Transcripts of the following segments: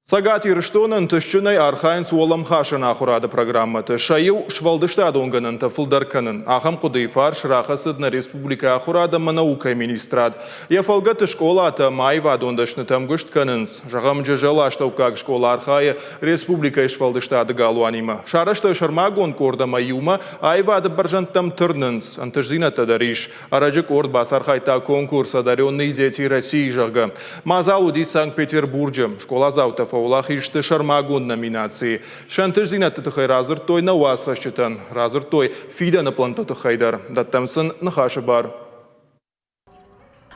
Цӕгат Ирыстоны ӕнтыстджынӕй архайынц уӕлӕмхасӕн ахуырады программӕты. Сӕ иу сфӕлдыстадон гӕнӕнтӕ фылдӕр кӕнын. Ахӕм хъуыдыйы фарс рахӕцыд нӕ республикӕйы ахуырад ӕмӕ наукӕйы министрад. Йӕ фӕлгӕты скъолатӕ ӕмӕ аивадон дӕснытӕ ӕмгуыст кӕнынц. Зӕгъӕм, Джызӕлы астӕуккаг скъола архайы республикӕйы сфӕлдыстады галуанимӕ. Сарӕзтой сӕрмагонд къорд ӕмӕ иумӕ аивады бӕрзӕндтӕм тырнынц. Ӕнтыстдзинӕдтӕ дӕр ис. Ӕрӕджы къорд бацархайдта конкурс «Одаренные дети России», зӕгъгӕ. Мадзал уыди Санкт-Петербурджы. Скъоладзаутӕ фӕуӕлахиз сты сӕрмагонд номинацийы. Сӕ ӕнтыстдзинӕдты тыххӕй радзырдтой нӕ уацхӕсджытӕн. Радзырдтой фидӕны пълӕнтты тыххӕй дӕр. Дӕттӕм сын ныхасы бар.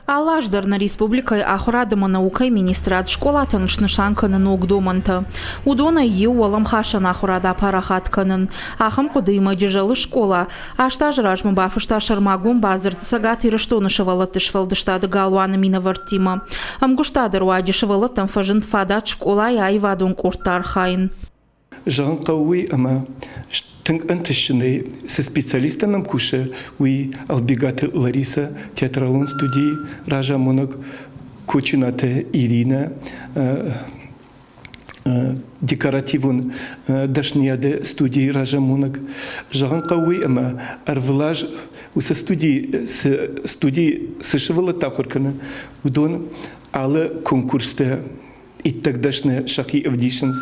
Алы аз дӕр нӕ республикӕйы ахуырад ӕмӕ наукӕйы министрад скъолатӕн снысан кӕны ног домӕнтӕ. Уыдонӕй иу уӕлӕмхасӕн ахуырад апарахат кӕнын. Ахӕм хъуыдыимӕ Джызӕлы скъола Аст азы размӕ бафыста сӕрмагонд бадзырд Цӕгат Ирыстоны сывӕллӕтты сфӕлдыстады галуаны минӕвӕрттимӕ. Ӕмгуыстады руаджы сывӕллӕттӕн фӕзынд фадат скъолайы аивадон къордты архайын. Зӕгъын хъӕуы уый, ӕмӕ тынг ӕнтыстджынӕй цы специалисттӕ нӕм кусы, уый Ӕлбегаты Ларисӕ, театралон студийы разамонӕг Кочынаты Иринӕ, декоративон дӕсныйады студийы разамонӕг. Зӕгъын хъӕуы уый, ӕмӕ ӕрвылаз уыцы студийы цы студийы цы сывӕллӕттӕ ахуыр кӕны, уыдон алы конкурсты иттӕг дӕсны сӕхи ӕвдисынц.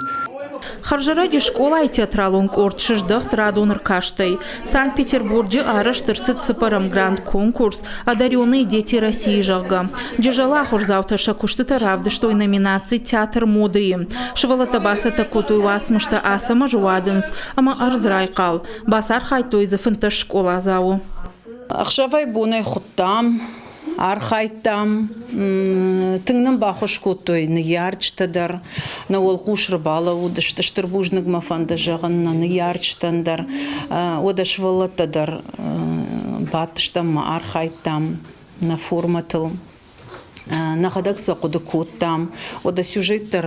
Хӕрзӕрӕджы скъолайы театралон къорд сыздӕхт радон ӕркастӕй. Санкт-Петербурджы арӕзт ӕрцыд цыппӕрӕм гранд-конкурс «Одаренные дети России», зӕгъгӕ. Джызӕлы ахуырдзаутӕ сӕ куыстытӕ равдыстой номинаци «Театр моды-йы». Сывӕллӕттӕ бацӕттӕ кодтой уацмыстӕ Ацӕмӕзы уадындз ӕмӕ ӕрдз райхъал. Бацархайдтой дзы 15 скъоладзауы. Ӕхсӕвӕй-бонӕй хуыдтам, архайдтам. Тынг нын баххуыс кодтой ныййарджытӕ дӕр. Нӕ уӕлхъус ӕрбалӕууыдысты. Стыр бузныг мӕ фӕнды зӕгъын нӕ ныййарджытӕн дӕр. Уӕдӕ сывӕллӕттӕ дӕр бадтыстӕм ӕмӕ архайдтам нӕ формӕтыл. Нӕхӕдӕг сӕ хъуыды кодтам. Уӕдӕ сюжет дӕр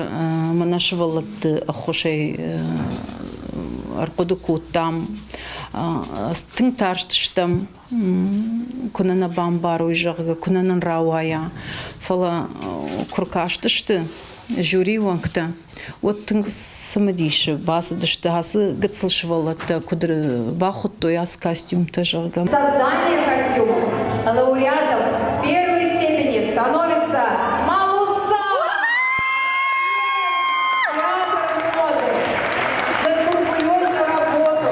мӕнӕ сывӕллӕтты ӕххуысӕй ӕрхъуыды кодтам. Тынг тарстыстӕм, куы нӕ нӕ бамбарой, зӕгъгӕ, куы нӕ нын рауайа. Фӕлӕ куы ркастысты жюрийы уӕнгтӕ, уӕд тынг цымыдисы бацыдысты ацы гыццыл сывӕллӕттӕ куыд бахуыдтой ацы костюмтӕ, зӕгъгӕ. Создание костюмов лауреатом первой степени становится Малуса! Театр моды за скрупулезную работу.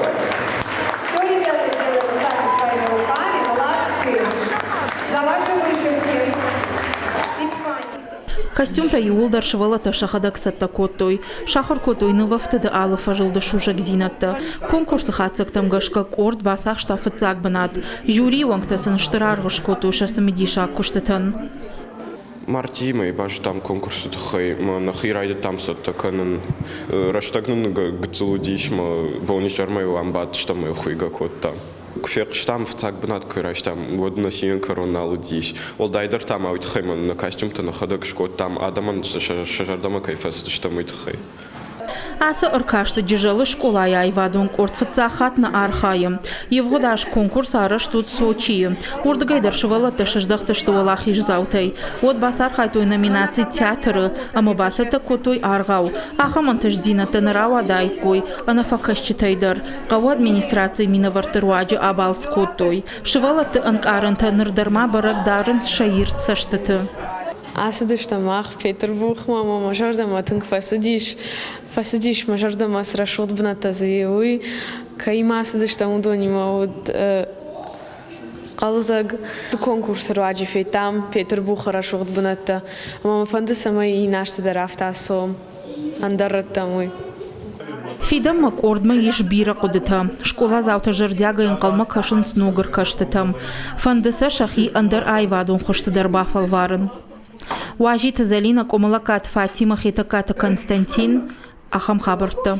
Все, ребята, сделали сами своими руками. Молодцы. За ваши вышивки. Костюмтӕ иууылдӕр сывӕллӕттӕ сӕхӕдӕг цӕттӕ кодтой. Сахуыр кодтой нывӕфтыды алы фӕзылды сусӕгдзинӕдтӕ. Конкурсы хатдзӕгтӕм гӕсгӕ къорд бацахста фыццаг бынат. Жюрийы уӕнгтӕ сын стыр аргъ скодтой сӕ цымыдисаг куыстытӕн. Мартийы мӕй базыдтам конкурсы тыххӕй ӕмӕ нӕхи райдыдтам цӕттӕ кӕнын. Рӕстӕг нын гыццыл уыдис ӕмӕ бонизӕрмӕ-иу ам бадтыстӕм ӕмӕ хуыйгӕ кодтам. Куы фехъуыстам, фыццаг бынат куы райстам, уӕд нӕ цинӕн кӕрон нал уыдис. Уӕлдайдӕр та ма уый тыххӕй мӕ нӕ костюмтӕ нӕхӕдӕг скодтам, адӕмӕн сӕ зӕрдӕмӕ кӕй фӕцыдыстӕм, уый тыххӕй. Ацы ӕркасты Джызӕлы скъолайы аивадон къорд фыццаг хатт нӕ архайы. Ивгъуыд аз конкурс арӕзт уыд Сочийы. Уырдыгӕй дӕр сывӕллӕттӕ сыздӕхтысты уӕлахиздзаутӕй. Уӕд бацархайдтой номинаци «Театр»-ы ӕмӕ бацӕттӕ кодтой аргъау. Ахӕм ӕнтыстдзинӕдтӕ нӕ рауадаиккой ӕнӕфӕкӕсджытӕй дӕр. Хъӕуы администрацийы минӕвӕртты руаджы абалц кодтой. Сывӕллӕтты ӕнкъарӕнтӕ ныр дӕр ма бӕрӕг дарынц сӕ ирд цӕстыты. Ацыдыстӕм мах Петербургмӕ ӕмӕ мӕ зӕрдӕмӕ тынг фӕцыдис. Фӕцыдис мӕ зӕрдӕмӕ цы рӕсугъд бынӕттӕ дзы и, уый. Кӕимӕ ацыдыстӕм, уыдонимӕ уыд хъӕлдзӕг. Конкурсы руаджы федтам Петербургы рӕсугъд бынӕттӕ ӕмӕ мӕ фӕнды, цӕмӕй иннӕ азты дӕр афтӕ ацӕуӕм ӕндӕр рӕттӕм, уый. Фидӕнмӕ къордмӕ ис бирӕ хъуыдытӕ. Скъоладзаутӕ зӕрдиагӕй ӕнхъӕлмӕ кӕсынц ног ӕркӕстытӕм. Фӕнды сӕ сӕхи ӕндӕр аивадон хуызты дӕр бафӕлварын. Уазиты Зӕлинӕ, Къуымӕлӕгкаты Фатимӕ, Хетӕгкаты Константин. Ахӕм хабӕрттӕ.